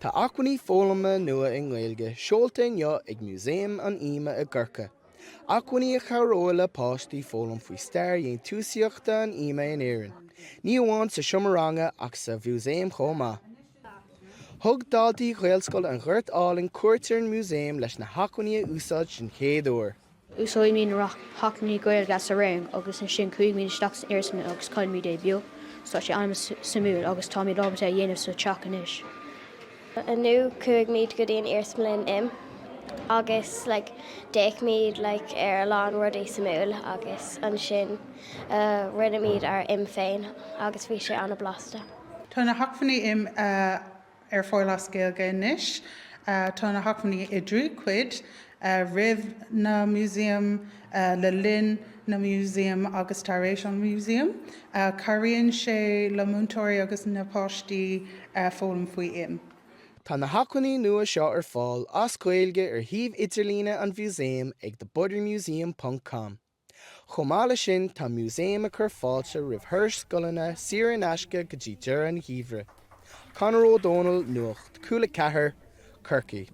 Tá acmhainní foghlama nua i nGaeilge seolta inniu ag Músaem an Ime i gCorcaigh. Acmhainní a chabhróidh le páistí foghlaim faoi stair dhéantúsaíochta an ime in Éirinn, ní amháin sa seomra ranga ach sa mhúsaem chomh maith. Thug daltaí Ghaelscoil an Ghoirt Álainn cuairt ar an músaem leis na hacmhainní a úsáid den chéad uair. Úsáidimid na hacmhainní Gaeilge sa rang agus ansin chuaigh isteach san iarsmalann agus chonaic muid é beo. So tá sé an-suimiúil agus táimid ábalta é a dhéanamh sa teach anois. Inniu chuaigh muid go dtí an iarsmalann im agus like d'fhéach muid like ar a lán rudaí suimiúil agus ansin rinne muid ár im féin agus bhí sé an-blasta. Tá na hacmhainní im ar fáil as Gaeilge anois. Tá na hacmhainní i dtrí chuid, roimh na músaem, le linn na músaem agus tar éis an mhúsaem. Cabhraíonn sé le múinteoirí agus na páistí foghlaim faoi im. Tá na hacmhainní nua seo ar fáil as Gaeilge ar shuíomh idirlíne an mhúsaeim ag thebuttermuseum ponc com. Chomh maith leis sin, tá an Músaem ag cur fáilte roimh thurais scoileanna saor in aisce go dtí deireadh an gheimhridh. Conor Ó Dónaill, Nuacht Cúla 4, Corcaigh.